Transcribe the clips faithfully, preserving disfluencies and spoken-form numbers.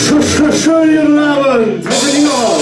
Schö-, schö-, schönen guten Abend, Herr Senior.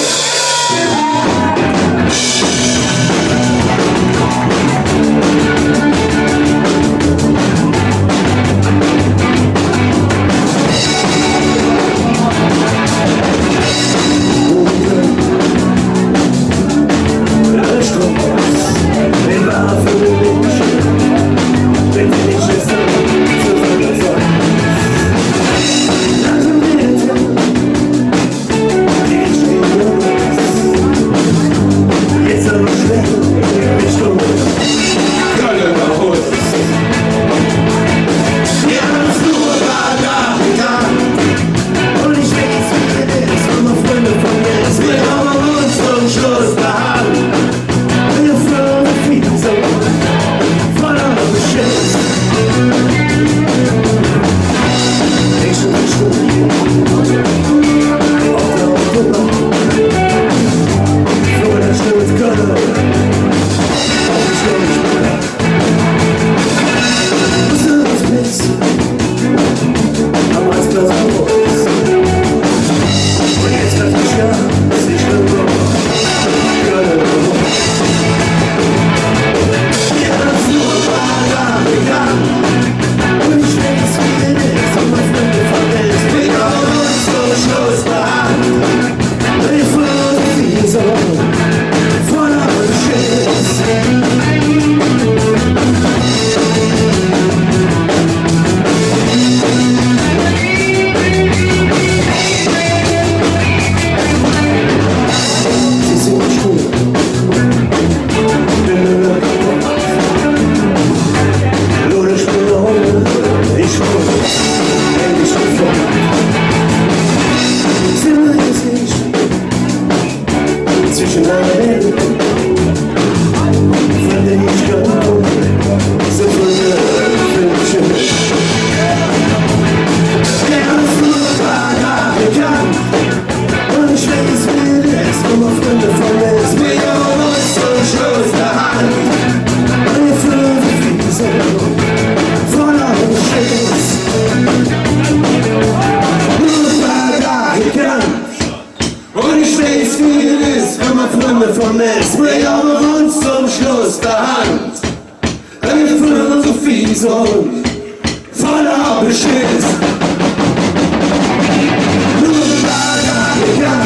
Un ich weiß, wie et es, wann mer Fründe verlesst. Mir howwe uns zom Schluss derhand en Philosophie-Song voller Beschiss. Nur Barbariker.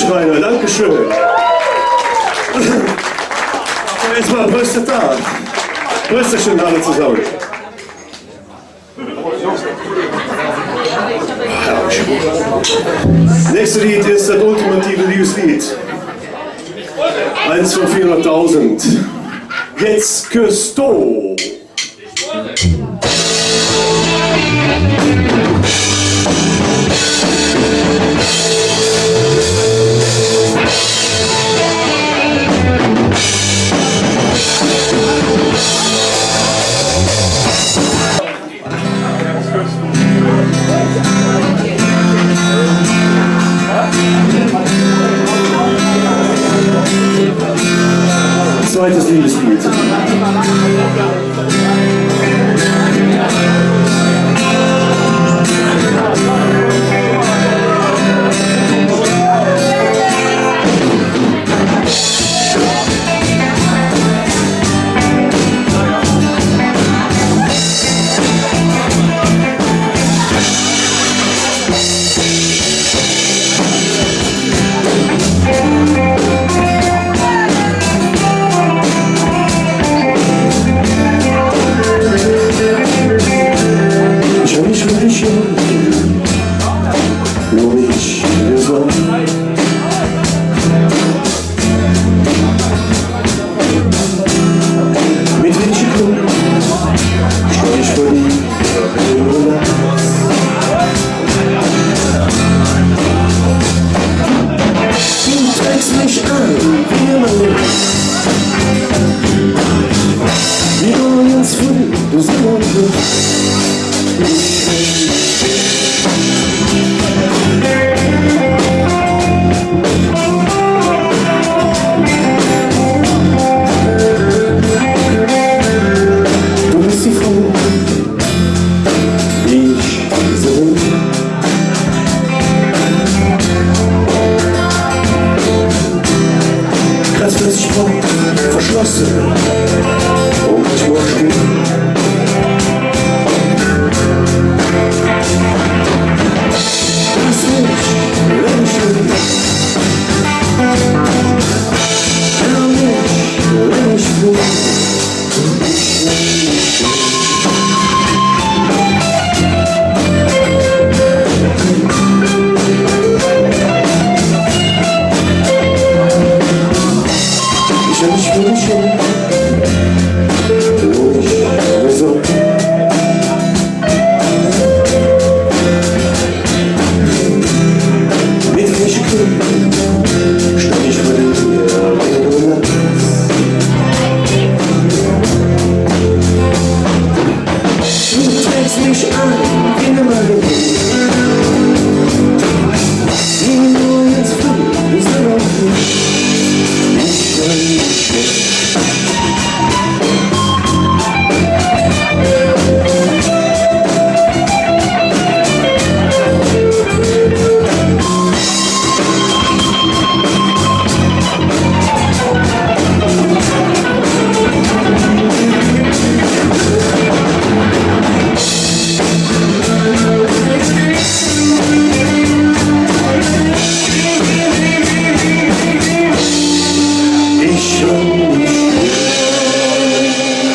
Schreiner, danke schön. Jetzt mal Prösterchen. Prösterchen alle zusammen. Nächste Leed es dat ultimative Leevesleed. Eins vun veerhundertdausend. Jetz küss do. Zweites Leevesleed.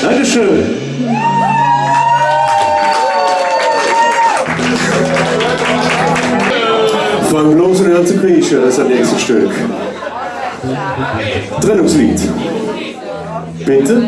Dankeschön. Fang bloß an ze kreesche, dat es dat nächste Stöck. Trennungsleed. Bitte?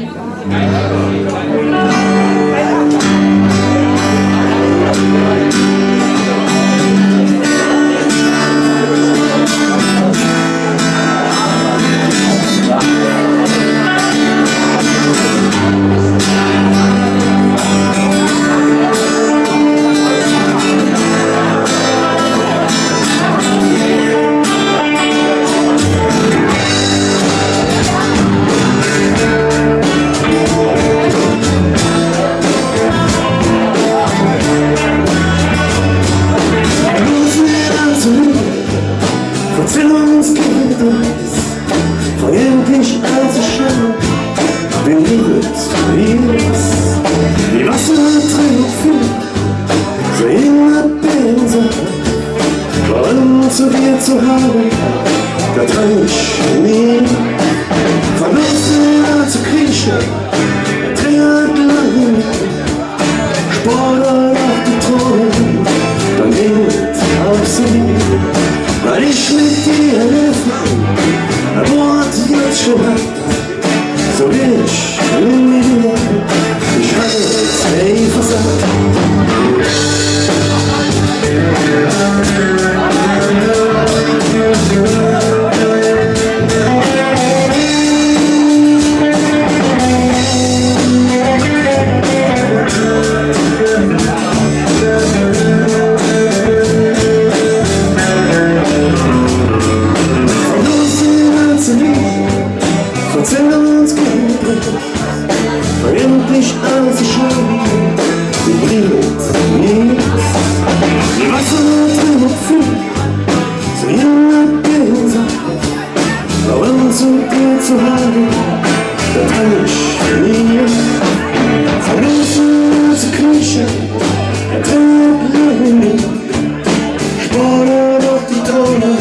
Zu dir zu haben, Dat kann ich nie vergessen, als ich Griechische Triathlon Sport op de Tore, dann geht es auf sie, weil ich mit dir elf Mann an Bord jetzt schon hab. So will ich nie wieder. Ich hatte es nie versagt. Verzäll uns kein Witz, weil endlich alles ist schön. Die Liebe ist nix. Die Wasser drin und viel. So jemand gesagt, warum zu dir zu haben? Dat kann ich nie vergessen, als ich Griechische Triathlon Sport op de Tore,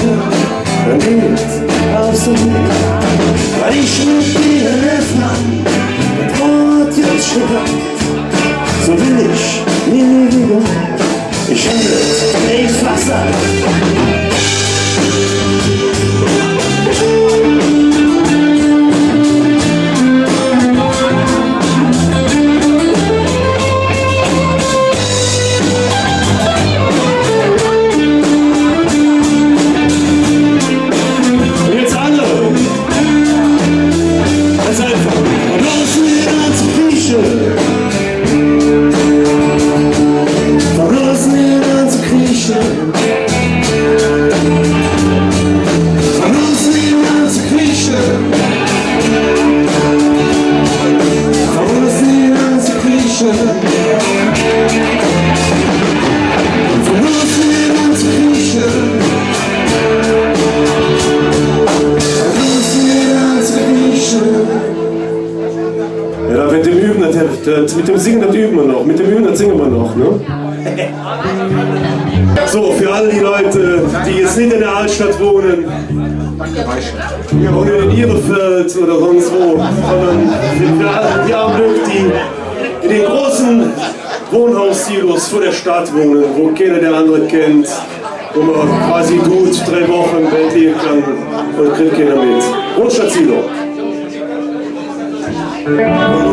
dann geht es auf sie, weil ich mit dir elf Mann an Bord jetzt schon hab. So will ich nie wieder. Ich hatte es nie versagt. Und jetzt alle. Ganz einfach. Von draußen wieder zu kriechen. Von draußen wieder zu kriechen. Von draußen wieder zu kriechen. Von draußen wieder zu kriechen. Jo, dat met däm Üben, dat, dat, met däm Singe, dat übe mer noch. Met däm Üben, dat singe mer noch, ne? So, för all die Lück, die jetz nit en der Aldstadt wonne, oder en Ihrefeld oder söns wo, sondern för all die arme Lück, die en dä große Wonnhaussilos vun der Stadt wonne, wo keiner der andere kennt, wo mer quasi god drei Woche Bett lige kann un kritt keiner met. Großstadtsilo.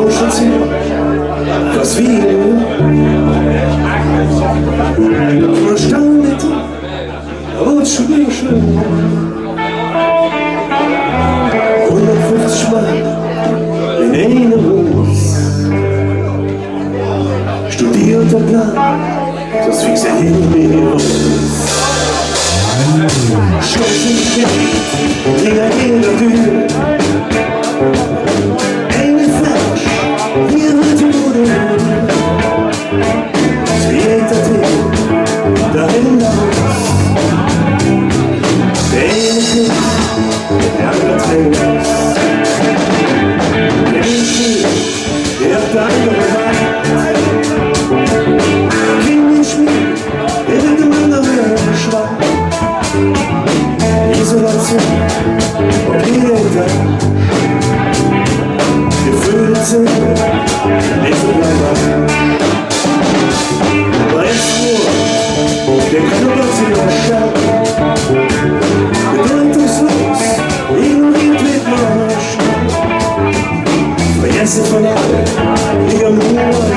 Großstadtsilo. Wat wie? Verstande. Awwer schön, schön. Hundertfünfzig Mann en einem Huus. Studierter Plan, söns fix hä hee mer hinaus. Stopp, hinner jeder Dür. Eine Flasch, wir sind Bruder. Zweiter Tipp, da hinaus. Der eine Tipp, der andere Tipp. Der eine Tipp, der andere Tipp. Kind nicht mehr, der wird immer noch schwach. Isolation, op jeder Etage. Geföhle sin nit ze bleive. Wääs wo, der Knoppers in der Schall. Bedeutungslos, ignoriert wird man schnell. Vergesse vun all, wieder nur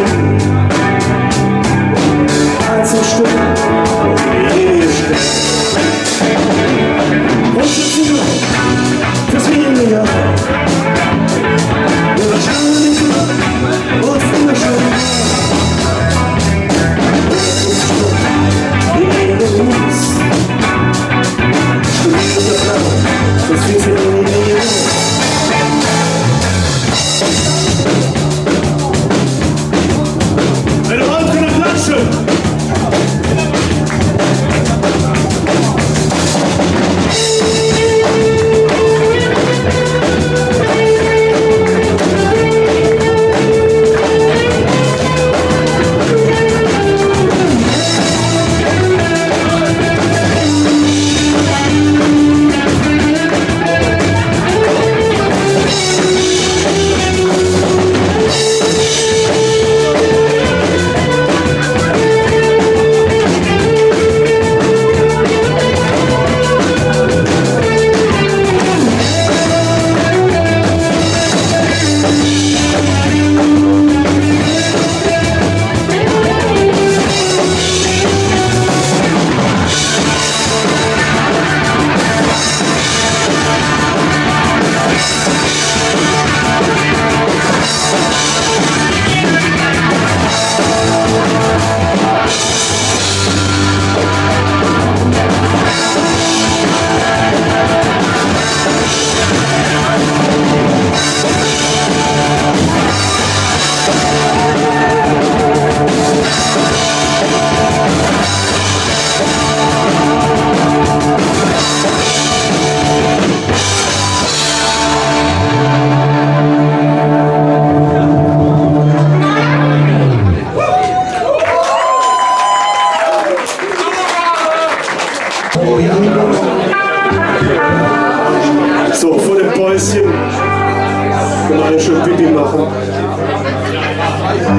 Mal schön Pipi machen.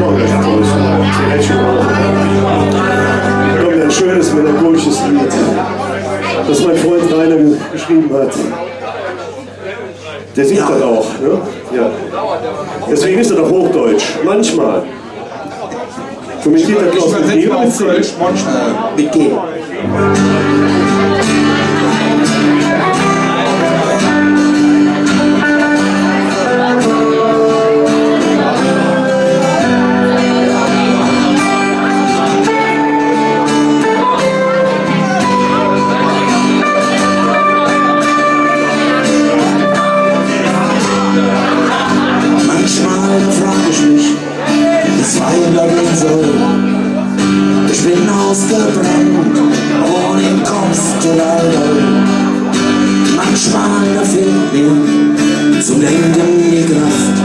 Machen wir gleich Pause. Komm, ein schönes melancholisches Lied, das mein Freund Rainer ge-, geschrieben hat. Der singt das auch, ne? Ja. Deswegen ist das auf Hochdeutsch. Manchmal. Kommentiert das aus dem Hochdeutsch, manchmal. Bitte. Manchmal frag ich mich, wie es weitergehen soll. Ich bin ausgebrannt und im Kopf total doll. Manchmal fehlt mir zum Denken die Kraft.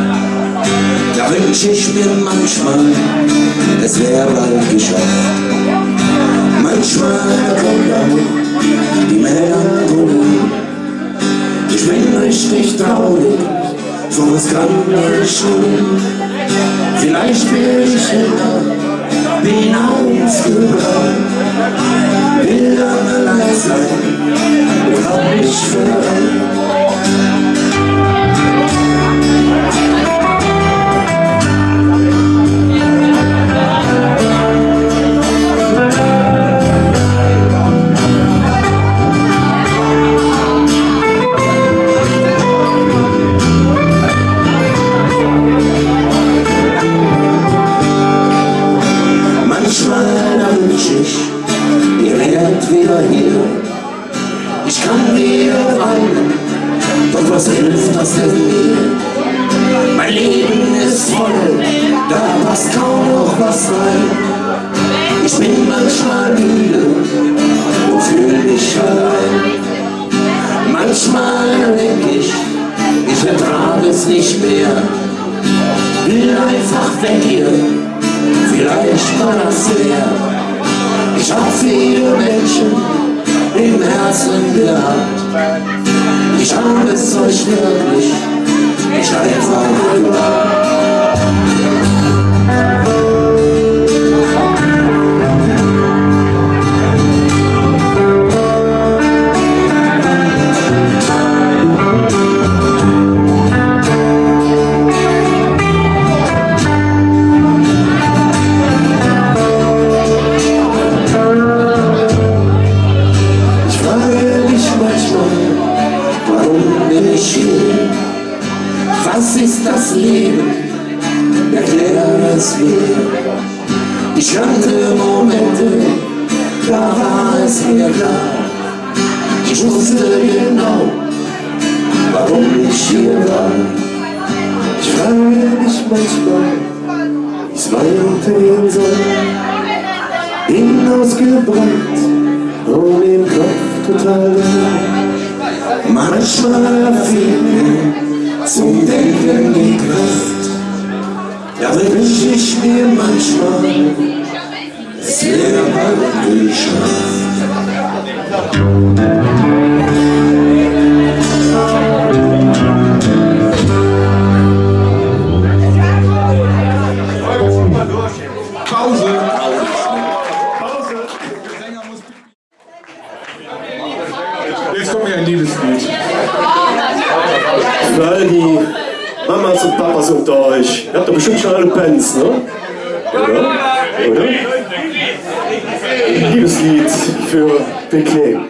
Da wünsch ich mir manchmal, es wär bald geschafft. Manchmal kommt auch die Melancholie. Ich bin richtig traurig, so was kann doch nicht stimmen. Vielleicht bin ich älter, bin ausgebrannt, will lange leid sein und hab mich verrannt. Manchmal wünsch ich, ihr wärt wieder hier. Ich kann wieder weinen, doch was hilft das denn mir? Mein Leben ist voll, da passt kaum noch was rein. Ich bin manchmal müde und fühl mich allein. Manchmal denk ich, ich ertrag es nicht mehr. Will einfach weg hier, vielleicht war das leer. Ich hab viele Menschen im Herzen gehabt. Ich hab es euch wirklich nicht einfach gemacht. Ich frage mich manchmal, warum bin ich hier? Was ist das Leben? Erklär es mir. Ich kannte Momente, da war es mir klar. Ich wusste genau, warum ich hier war. Ich frage mich manchmal, wie es weitergehen soll. Bin ausgebrannt und im Kopf total leer. Manchmal fehlt mir zum Denken die Kraft. Da wünsch ich mir manchmal, es wär bald geschafft. Pause. Jetzt kommt hier ein Liebeslied. Für all die Mamas und Papas unter euch. Ihr habt doch bestimmt schon alle Pens, ne? Oder? Oder? Ein Liebeslied für Bequem.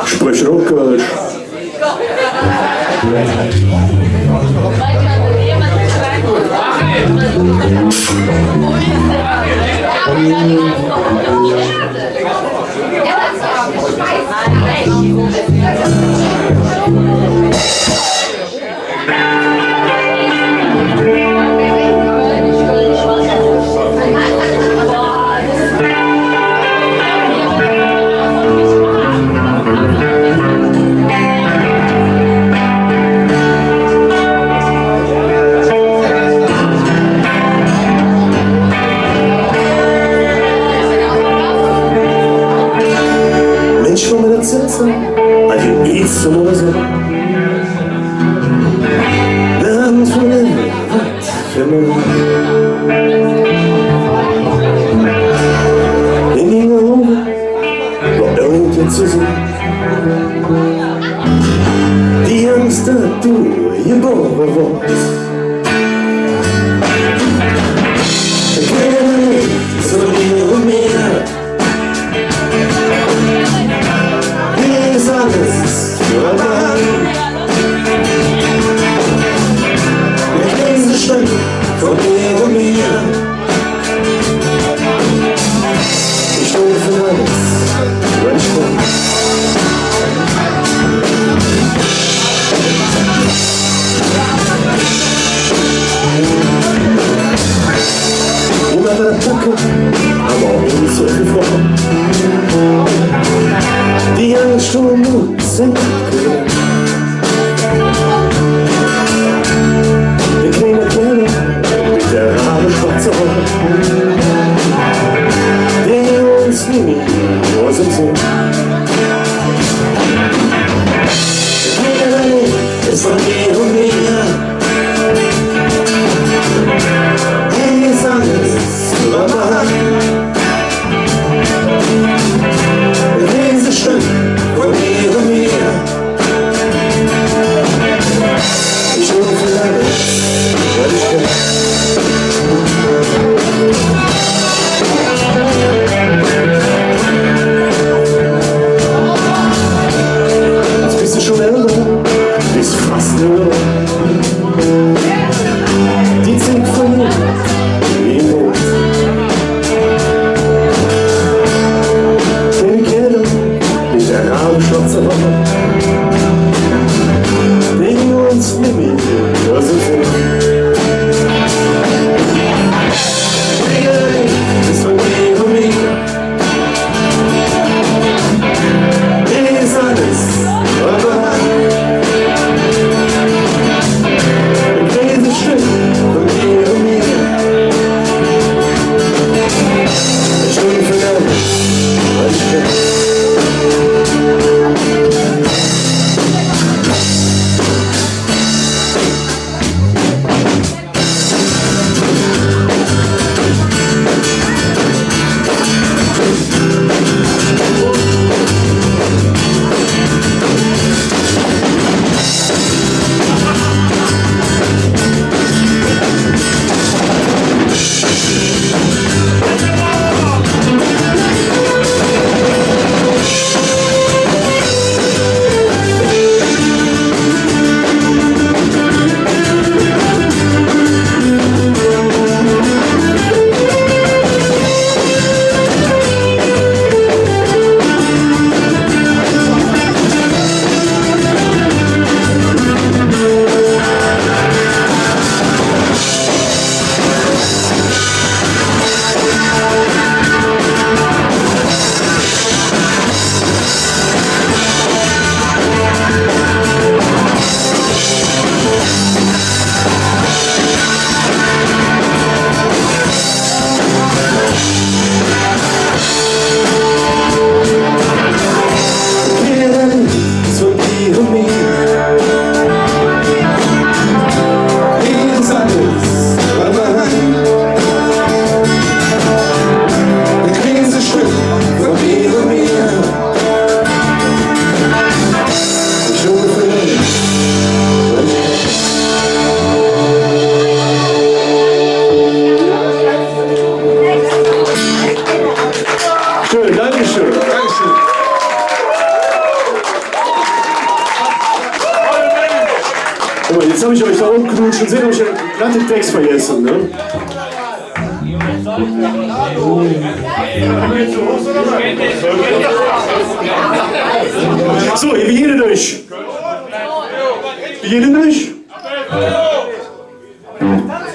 Sprich Hochdeutsch. Met der Zitz, alsu ietz ze mol su. Dann vun der Watt, vun der Watt. En minge Auge wor irgendjet ze sinn. Die Angs, dat do gebore wors. Kei Ahnung, su wie mer. Mir es alles iwwergange. Mit dise Stëmm vun dir un mir. Ich dun för alles, wat ich kann. Immer dat Packe, ävver och nit ze vill Froh. Die Angs, Schuld, Mut sin. Dä kleine Kääl met der Rabe schwatze Hoor. Dä uns nimmih us dem Sinn. Kei Ahnung, es vun dir un mir. Hey, es alles iwwergange. Dise Stëmm vun dir un mir. Ich dun för alles, wat ich kann. Jetz bes de ald, bes fass ald. Die Zigg vergeht wie en Wonn. Dä Kääl met der Rabe schwatze Hoor. Dä uns nimmih us dem Sinn. Es vun dir un mir. Dä es alles, wat mer han. Dise Stëmm vun dir un mir. Ich dun för alles, wat ich kann. Schön, danke schön. Dankeschön. Guck mal, jetzt hab ich euch da rumknutschen sehen, hab ich einen platten Text vergessen, ne? So, wie geht et üch? Wie geht et üch?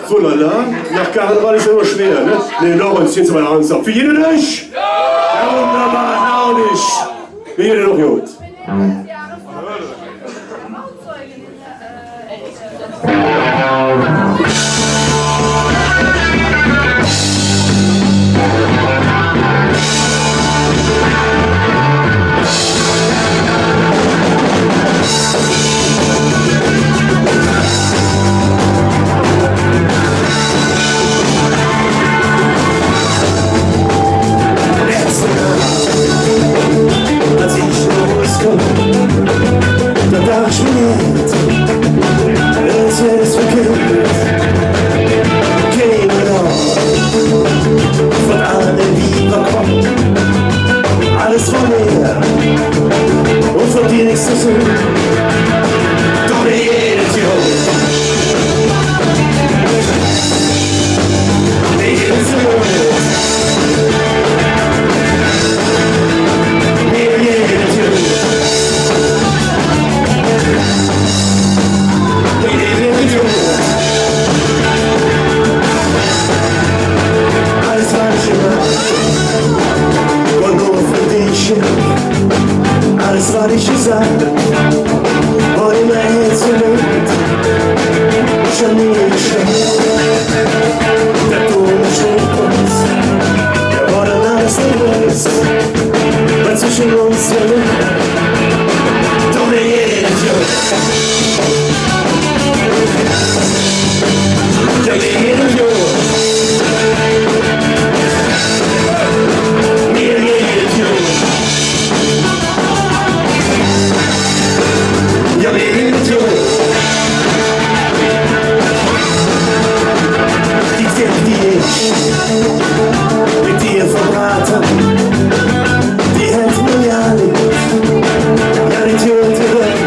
So, lala, noh Karneval es immer schwer, ne? Nee, noch ens, jetzt mal ernsthaft. Wie geht et üch? Ja, wunderbar, herrlich. Mir geiht et och god. Alles, wat ich sage, wor immer her zuröck. Schon nie geschenkt, dat do nit schlecht es. Dä wor dann alles nit los, wat zwesche uns gingk. Doch mir geiht et god. Mir geiht et god. Mir geiht et god. Jo, mir geiht et god. Die Zigg, die ich met dir verbraht han, die hät mer jo nit, jo nit god gedon.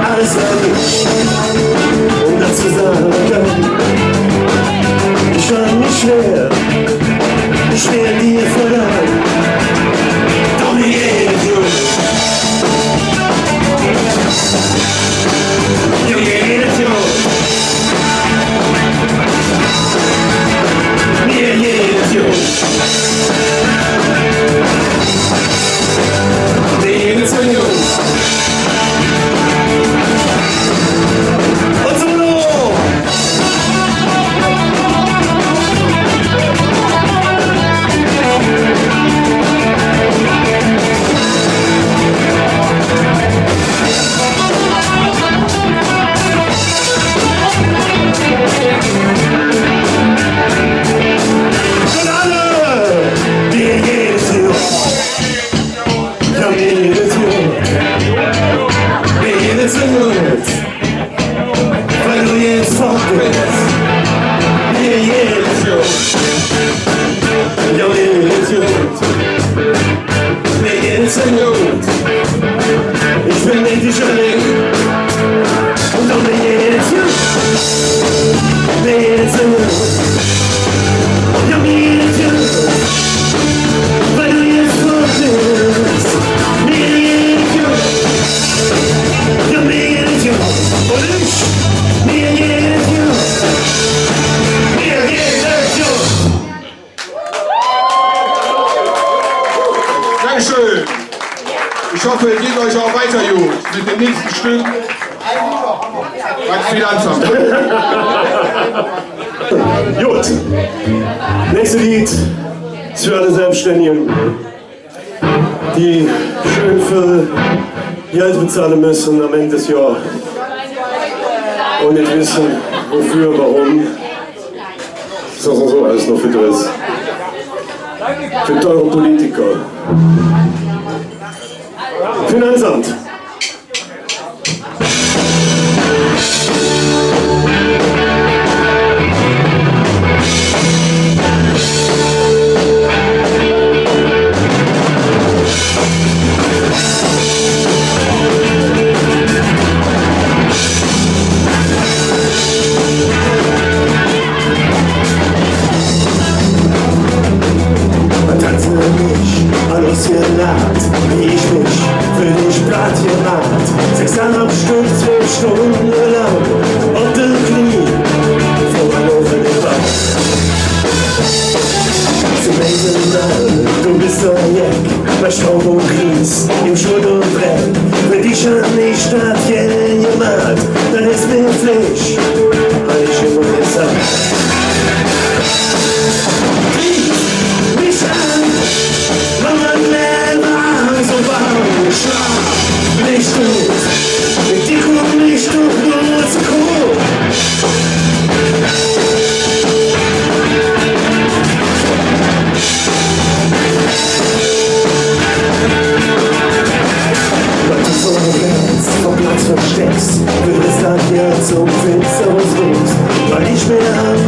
Alles, wat ich un dat ze sage kann, ich kann mich schwer, schwer dir verlange. Doch mir geiht et god. Mir geiht et god. Mir geiht et god. Mir geiht et god. Mir geiht et god. Ich ben endlich allin. Un doch mir geiht et god. Mir geiht et god. Jo, mir geiht et god. Weil do jetz fott bes. Mir geiht et god. Jo, mir geiht et god. Un ich, mir geiht et god. Mir geiht et god. Dankeschön. Ich hoffe, es geht euch auch weiter gut mit dem nächsten Stück. Ganz viel Anfang. Gut. Nächste Leed es för alle Selbstständige, die schön vill Geld bezahle müsse am Engk vum Johr un nit wesse, woför, woröm. Dat es su alles noch för Dress. För teure Politiker. Finanzamt. Tanze mich an us gelaht, wie ich mich för dich platt gemaht. Sechs Johr am Stöck, zwölf Stunde lang op de Knee, vör meinem Ofe de Wand. Ze weise, Mädel, do bes su jeck, bei Staub un Gries, em Schutt un Dreck. För dich han ich dat Geld gemaht, dat es ming Pflich, han ich immer gesaht. Kick mich aan, Mama, Levve, su bang, schlaf nit ut, met dir kumm ich doch nor ze koot. Wat do för Platz verstecks, wür dat Geld su finster us, weil ich mir han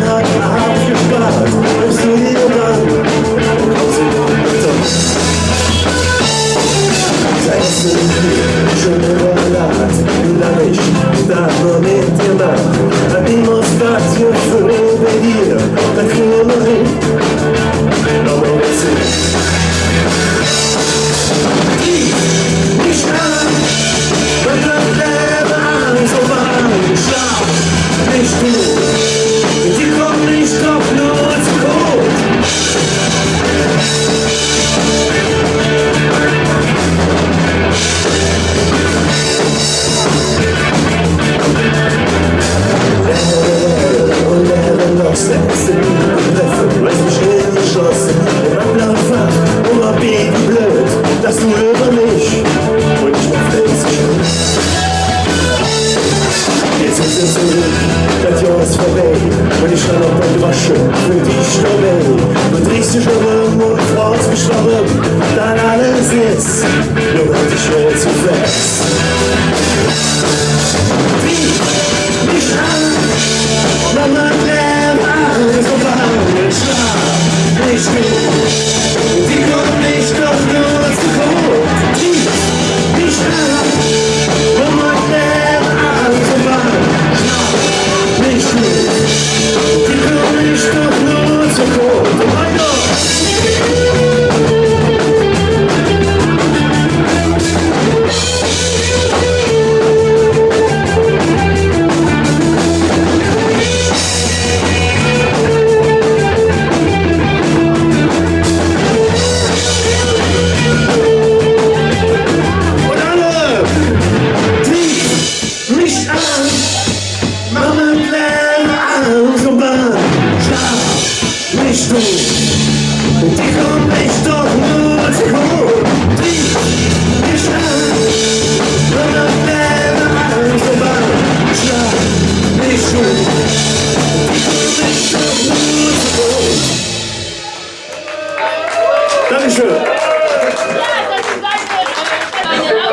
Dankeschön.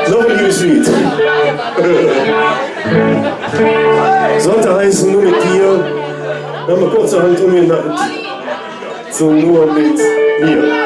Noch e leeves Leed. Sollt heiße, Nor met dir. Dann han mer kurzerhand ömgenannt. Su, Nor met mir.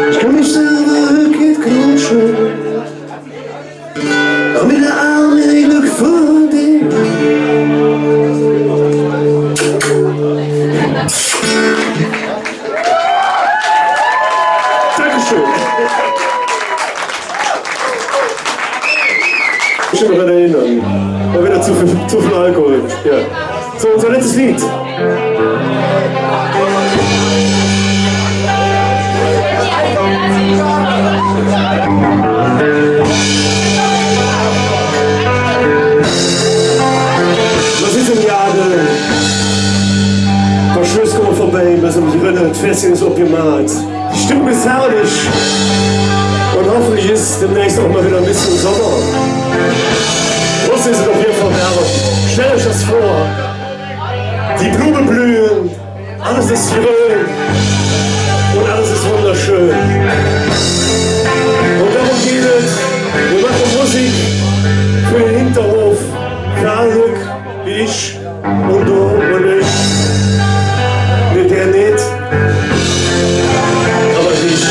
Ich kann mich selver hügg nit knutschen, un met der Ärm en Glöck vun dir. Dankeschön. Ich kann mich noch dran erinnern. War wieder zu viel, zu viel Alkohol. Ja. So, unser letztes Lied. Mer sin em Johr, äh, paar Schlöss kumme vörbei, mer sin em Johr, et Fässche es opgemaht. Die Stimmung ist herrlich. Und hoffentlich ist demnächst auch mal wieder ein bisschen Sommer. Draußen ist es auf jeden Fall wärmer. Stellt euch das vor. Die Blumen blühen, alles ist grün und alles ist wunderschön. Und darum geht es. Wir machen Musik für den Hinterhof, für alle Lück wie ich. Un do un ich, met der nit, ävver dich.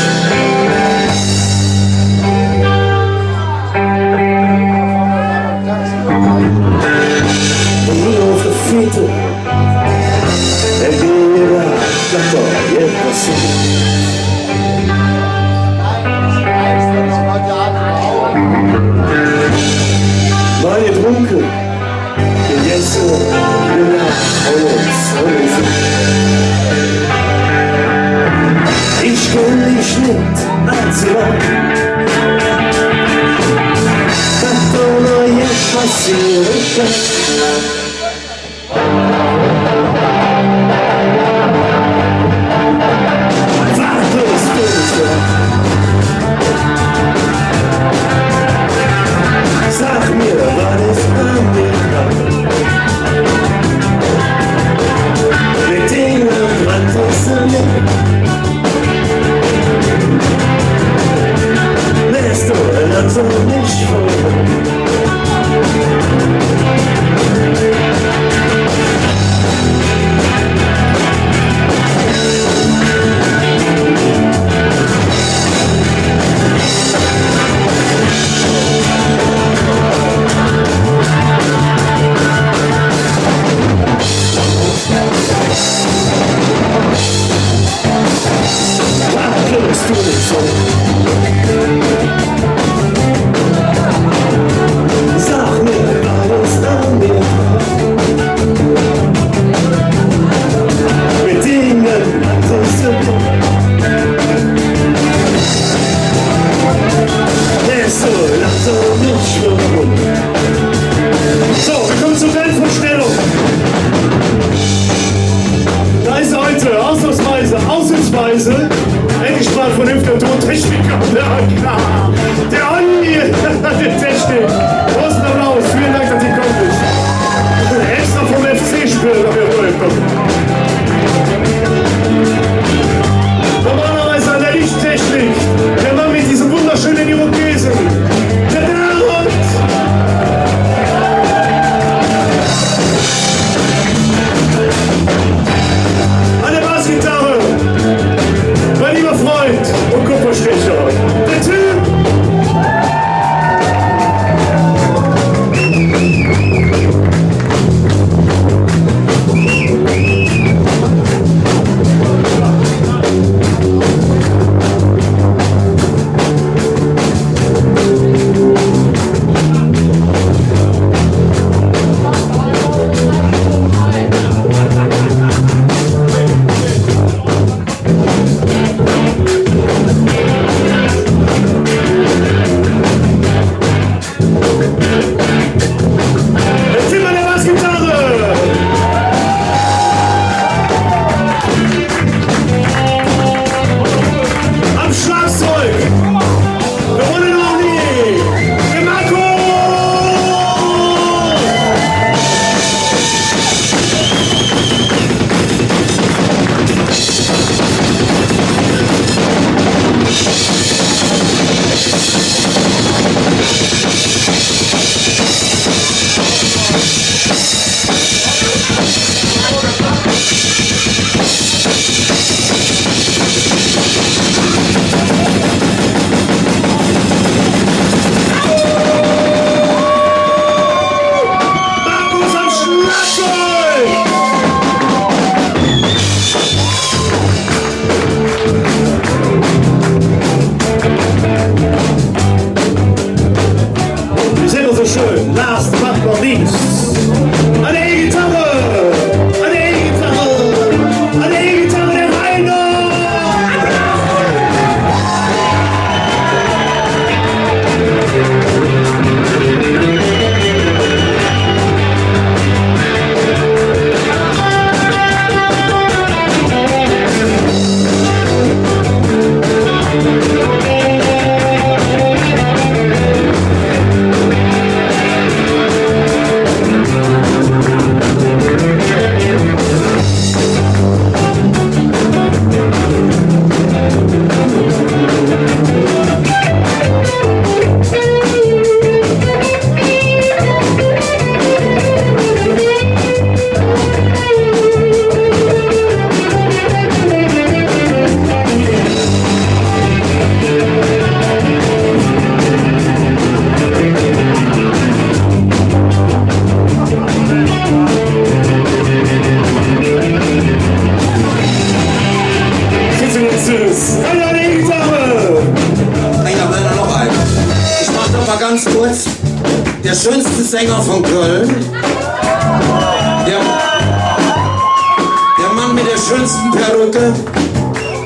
Wor gedrunke. Gegesse, gelaach, alles, alles. Ich kann dich nit als Mann, dat do noch jet passeere kann. Sag mir, wat es an mir dran? Met ding un wat es an mir? Wärst du langsam nit froh? Wie sin immer su schön. Last but not least. An de Gitarre! An de Gitarre! An de Gitarre, der Rainer! Sitzung ist süß. Einer der Gitarre. Einer, einer, noch einer. Ich mach noch mal ganz kurz. Der schönste Sänger von Köln. Der, der Mann mit der schönsten Perücke.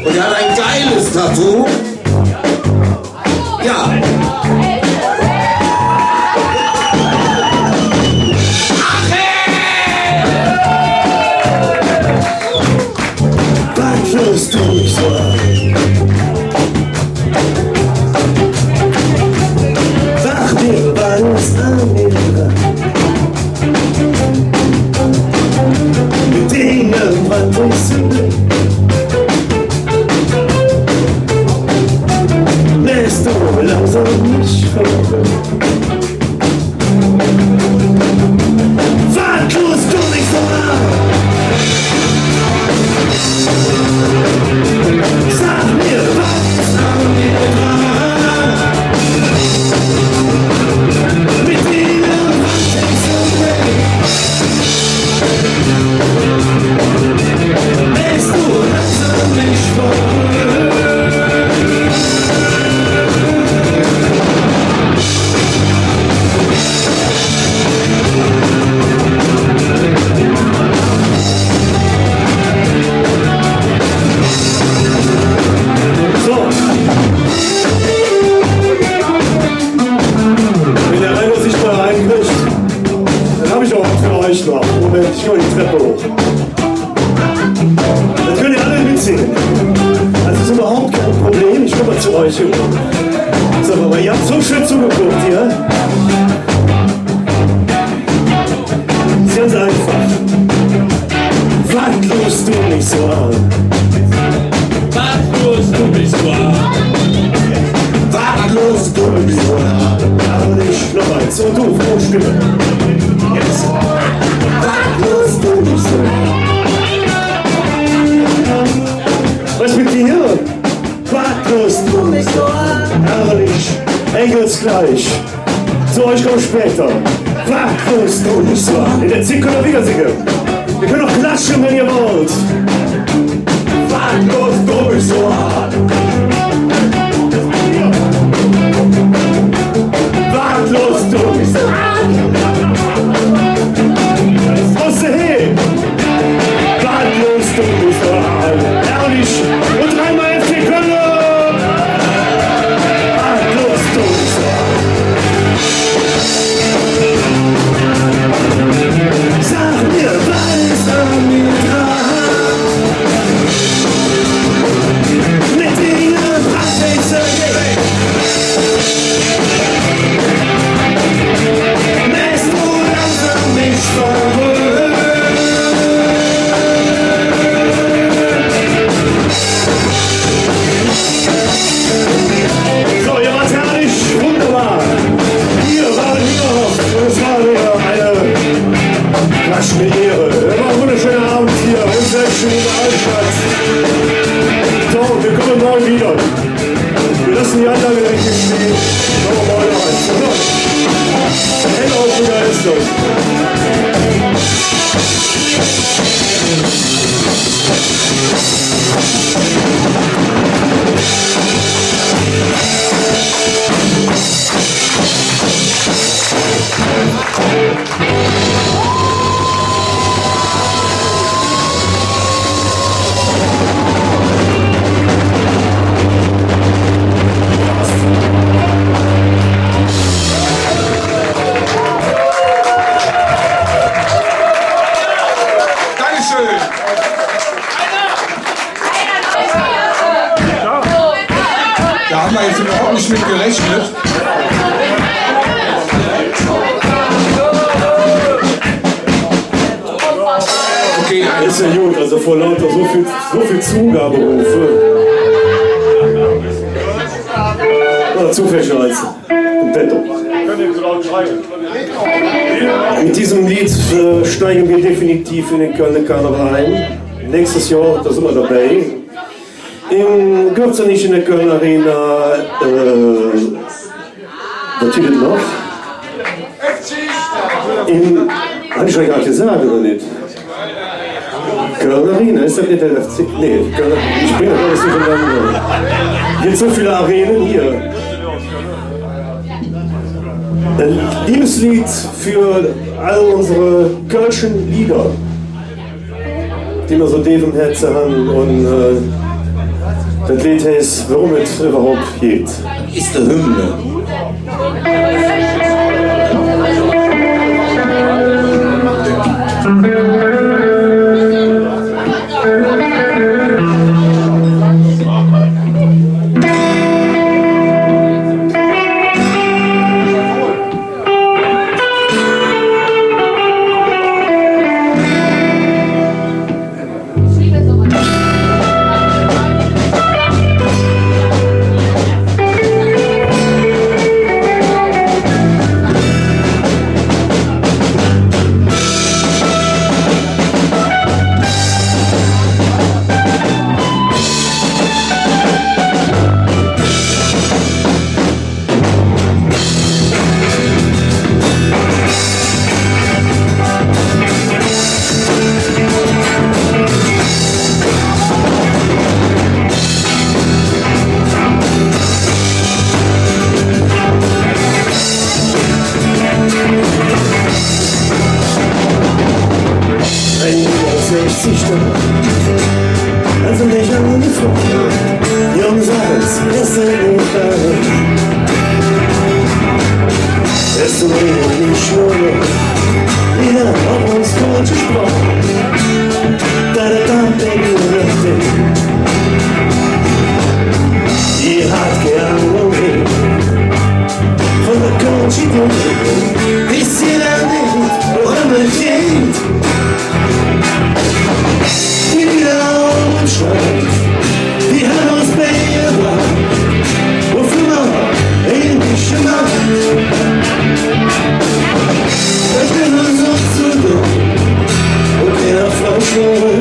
Und er hat ein geiles Tattoo. Ja. Wat loos do mich su aan? Saag mir, wat es an mir dran? Mit dä Brand es su, läss do langsam mich verlore. Wat loos do mich su aan? Saag mir, wat es an mir dran? Mit dä Brand es su, läss do langsam mich verlore. So. Wenn der Rainer sich do einkriegt, dann han ich och wat för üch noch. Moment, ich geh de Trepp huh. Dat künnt ehr all metsinge. Dat es üvverhaup kei Problem, ich kumme zo üch. Su, ävver ehr hat su schön zogeguck, jo? Es ganz einfach. Wat loos do mich su aan? Wat loos do mich su aan? Wat loos do mich su aan? Ävver nit, noch eins. Un do, Fro Stimm. Jetz. Wat loos do mich su aan? Wat es met dir? Wat loos do mich su aan? Herrlich. Engelsgleich. Zo, ich kumme späder. Wat loos do mich su aan? En der Zigg künnt ehr widder singe. Ehr künnt och klatsche, wann ehr wollt. Wat loos do mich su aan? Wat loos do mich su aan? Wat loos do mich su aan? Herrlich. Un dreimol F C Kölle. Wat loos do mich su aan? Saag mir, wat es an mir dran? Met dä Brand es su, läss do langsam mich verlore. So, ehr wort herrlich, wunderbar. Ehr wort hee, un et wor widder eine Klatsch mit Ehre. Et wor ene wunderschöne Ovend hee em Sächsche, en der Aldstadt. Su, mir kumme morge widder. Mir looße de Anlag richtig stehn. Su, morge widder. Helle Begeisterung. Hab ich mit gerechnet. Okay, es jo god, alsu vür lauter su vill, su vill Zogaberofe. Oder Zufäll, alsu. Petto. Mit diesem Lied, äh, steigen wir definitiv in den Kölner Karneval ein. Nächstes Jahr, da sind wir dabei. Im, gibt's ja nicht in der Kölner Arena, äh, was gibt es noch? Im, hab ich euch gerade gesagt, oder nicht? Kölner Arena, ist das nicht der F C? Nee, Kölner, ich bringe das alles durcheinander. Jetzt so viele Arenen hier. Ein Liebeslied für all unsere kölschen Lieder, die mer su deep em Hätze han. Un, äh, dat Leed heiß, woröm et üvverhaup geiht. Es de Hymne. Ein Jahr sechzig Johr, alsu ich an de Frau, Jung, sag ens, es nit do. Es nit schlimm, wie mer op uns Kölsch gesproch. Da, da, da, Baby, die hat gern vun der Kölsch, die wisse jo nit, woröm et geiht. Die Lieder un Schrei, die han uns beigebraht, woför mer ein bessche Naat. Et es uns zo dumm, un keiner fröh schlofe.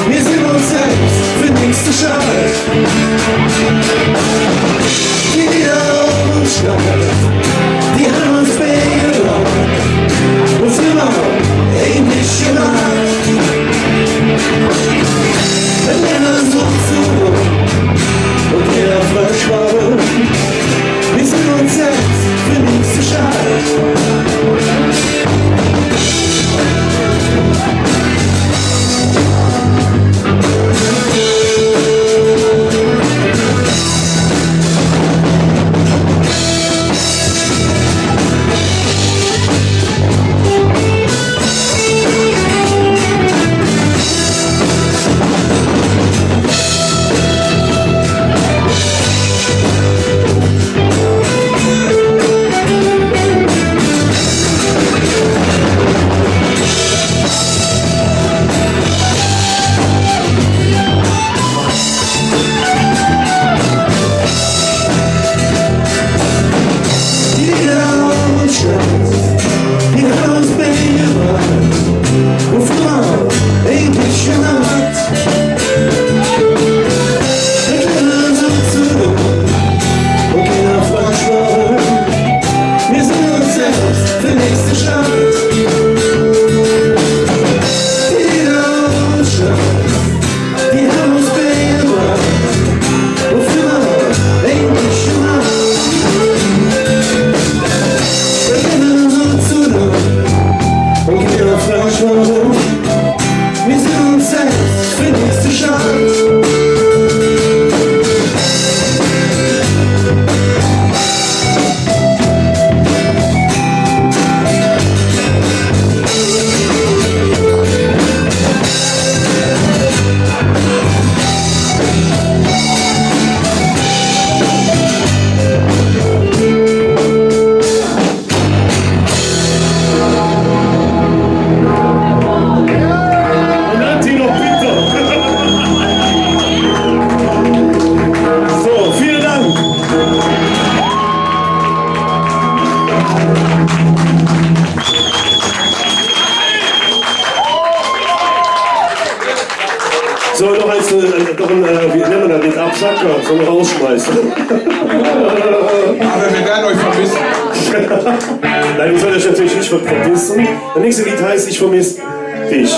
Mir sin uns selvs för nix ze schad. Die Lieder un Schrei, die han uns beigebraht, woför mer ein bessche Naat. Et es uns zo dumm, un keiner fröh schlofe. Mir sin uns selvs för nix ze schad. Soll doch als, äh, doch ein, äh, wie nennt man das, nicht Absacker, sondern Rausschmeißer. Aber wir werden euch vermissen. Nein, wir sollen euch natürlich nicht ver-, vermissen. Das nächste Lied heißt Ich vermisse dich.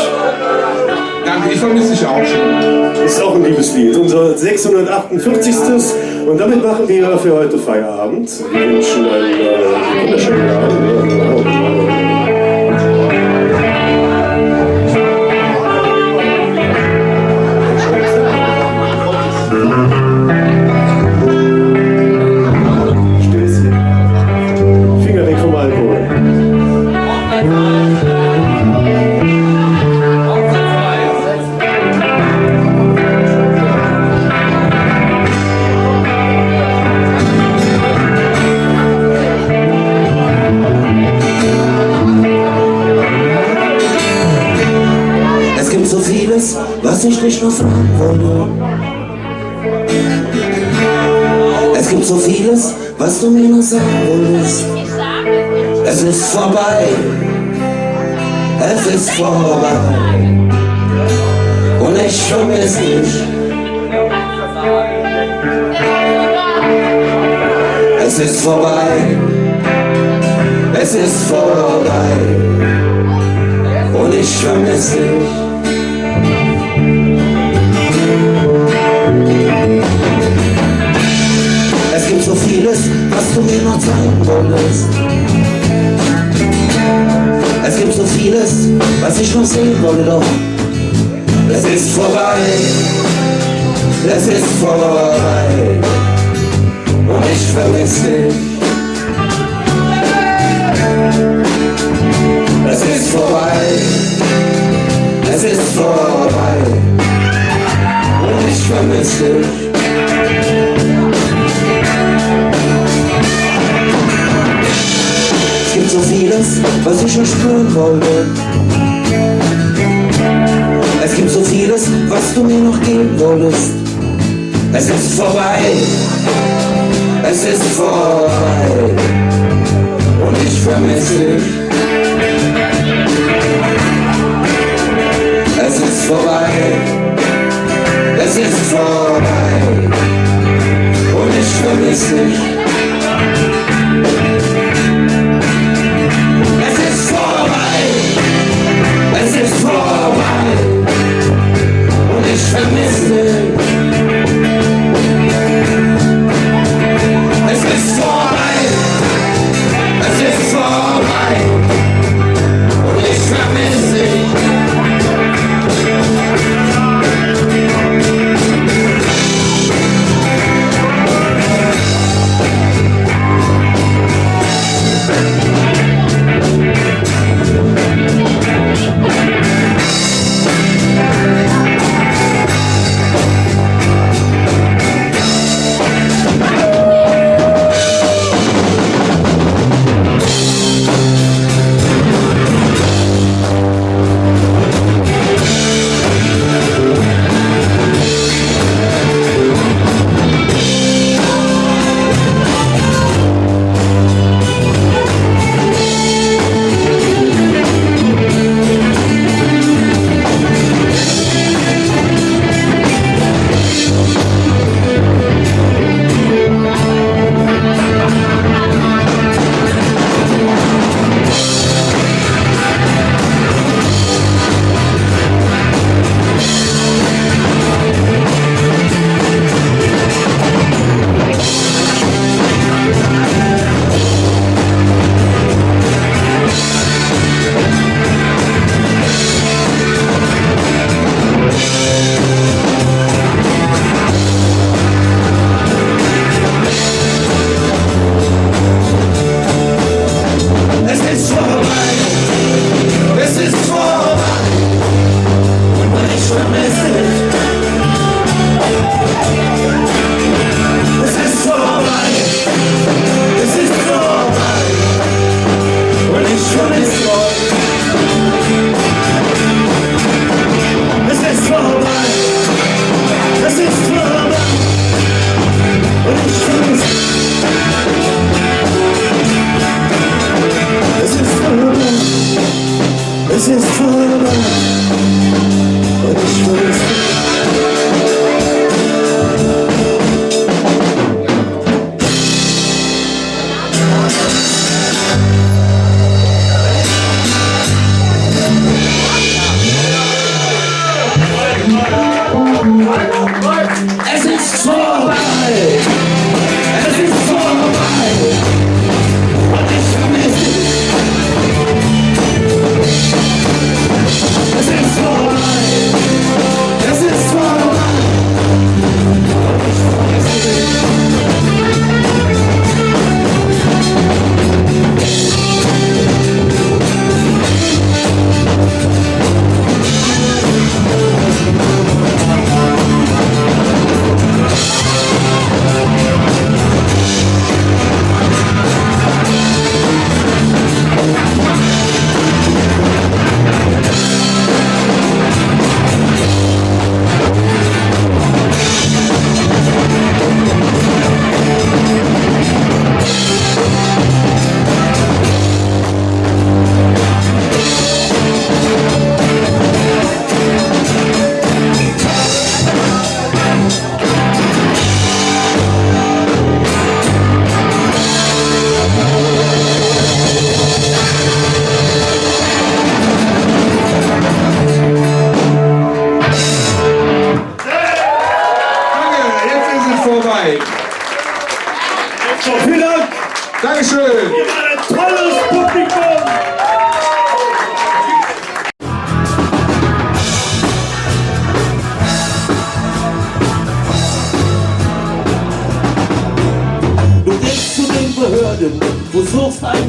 Danke, ich vermisse dich auch schon. Ist auch ein Liebeslied. Unser sechshundertachtundvierzigstes. Und damit machen wir für heute Feierabend. Wir wünschen einen, äh, wunderschönen Abend. Ja, genau. Stößchen. Finger weg vom Alkohol. Es gibt so vieles, was ich dich noch fragen wollte. Es gibt so vieles, was du mir noch sagen wolltest. Es ist vorbei. Es ist vorbei. Und ich vermisse dich. Es ist vorbei. Es ist vorbei. Und ich vermisse dich. Es gibt so vieles, was du mir noch zeigen wolltest. Es gibt so vieles, was ich noch sehen wollte, doch es ist vorbei. Es ist vorbei. Und ich vermisse dich. Es ist vorbei. Es ist vorbei. Und ich vermisse dich. Es gibt so vieles, was ich schon spüren wollte. Es gibt so vieles, was du mir noch geben wolltest. Es ist vorbei, es ist vorbei und ich vermisse dich. Es ist vorbei, es ist vorbei und ich vermisse dich. Es ist vorbei, es ist vorbei und ich vermisse dich. Es ist vorbei, es ist vorbei und ich vermisse dich. Es ist vorbei, es ist vorbei. Und ich vermisse dich. Es ist vorbei, es ist vorbei. Und ich vermisse dich. Es ist vorbei, es ist vorbei. Und ich vermisse dich. Es ist vorbei. Es ist vorbei. Und ich vermisse dich.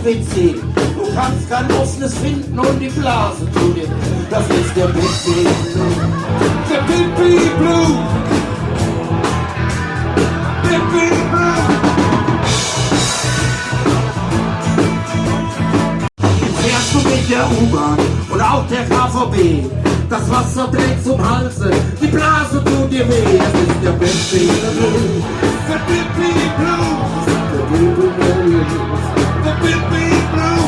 Pipizee. Du kannst kein Business finden und die Blase zu dir. Das ist der Pipizee Blues. Der Pipizee Blues. Pipizee Blues. Fährst du mit der U-Bahn und auch der K V B, das Wasser brennt zum Halse, die Blase tut dir weh. Das ist der Pipizee Blues. Der Pipizee Blues. Der Pipizee Blues. Der Pipizee Blues.